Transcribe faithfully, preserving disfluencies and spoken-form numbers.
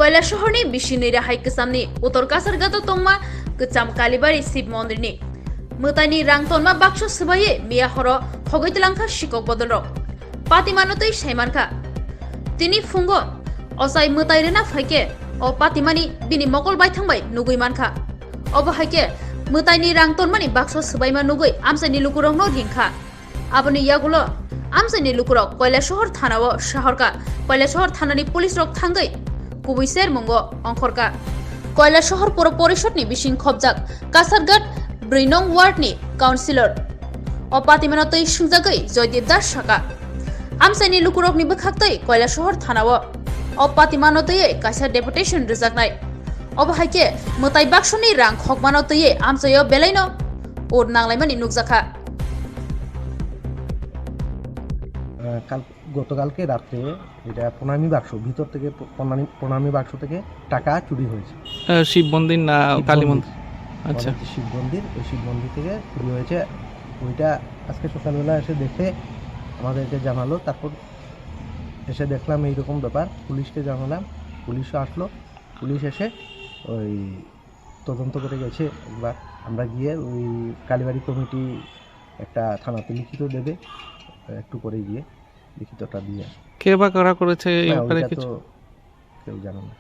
Koilasohorni bisi Noirahai kwchamni Uttor Kasargato tongma kwcham Kalibari Shiv Mondirni mwtaini rang tonma bakso swbaiwi miya horo khogwi twlangkha sikok bodolrok. Patimano twi saimankha. Tini phungo ochai mwtai rwna phaikhe o patimani bini mokol baithang bai nugwi mankha. Obo haikhe mwtaini rang tonmani bakso swbaima nugwi amchaini lukurokno ringkha. Aboni yagulo amchaini lukurok Koilasohor thanao sahorkha. Koilasohor thanani police rok thangwi kubui sermungo ongkhorkha. Koilasohor Puro Porishodni bising khobjak Kasarghat brwi nong ward ni councillor o patimano twi swngjagwi Joydeep Das saka, amchaini lukurokni bwkhaktwi Koilasohor thanao o patimano twiwi kaisa deputation rwjaknai. Obo haikhe mwtai baksoni rang khokmano twiwi amchaio belaino ur nanglaimani nukjakha. আহ, কাল গতকালকে রাত্রে এটা প্রণামী বাক্স, ভিতর থেকে প-, প্রণামী, প্রণামী বাক্স থেকে টাকা চুরি হয়েছে। আহ, শিব মন্দির না শিব কালী মন্দির। মন্দির? আচ্ছা। ওটা হচ্ছে শিব মন্দির, ওই শিব মন্দির থেকে চুরি হয়েছে। ওইটা আজকে সকালবেলা এসে দেখে আমাদেরকে জানালো, তারপর এসে দেখলাম এইরকম ব্যাপার, পুলিশকে জানালাম, পুলিশও আসলো। পুলিশ এসে ওই তদন্ত করে গেছে একবার। আমরা গিয়ে ওই কালীবাড়ি কমিটি একটা থানাতে লিখিত দেবে, একটু পরে গিয়ে লিখিতটা দিয়ে আসবো। কে বা কারা করেছে এই না, ব্যাপারে ওইটা কিছু? তো কেউ জানে না।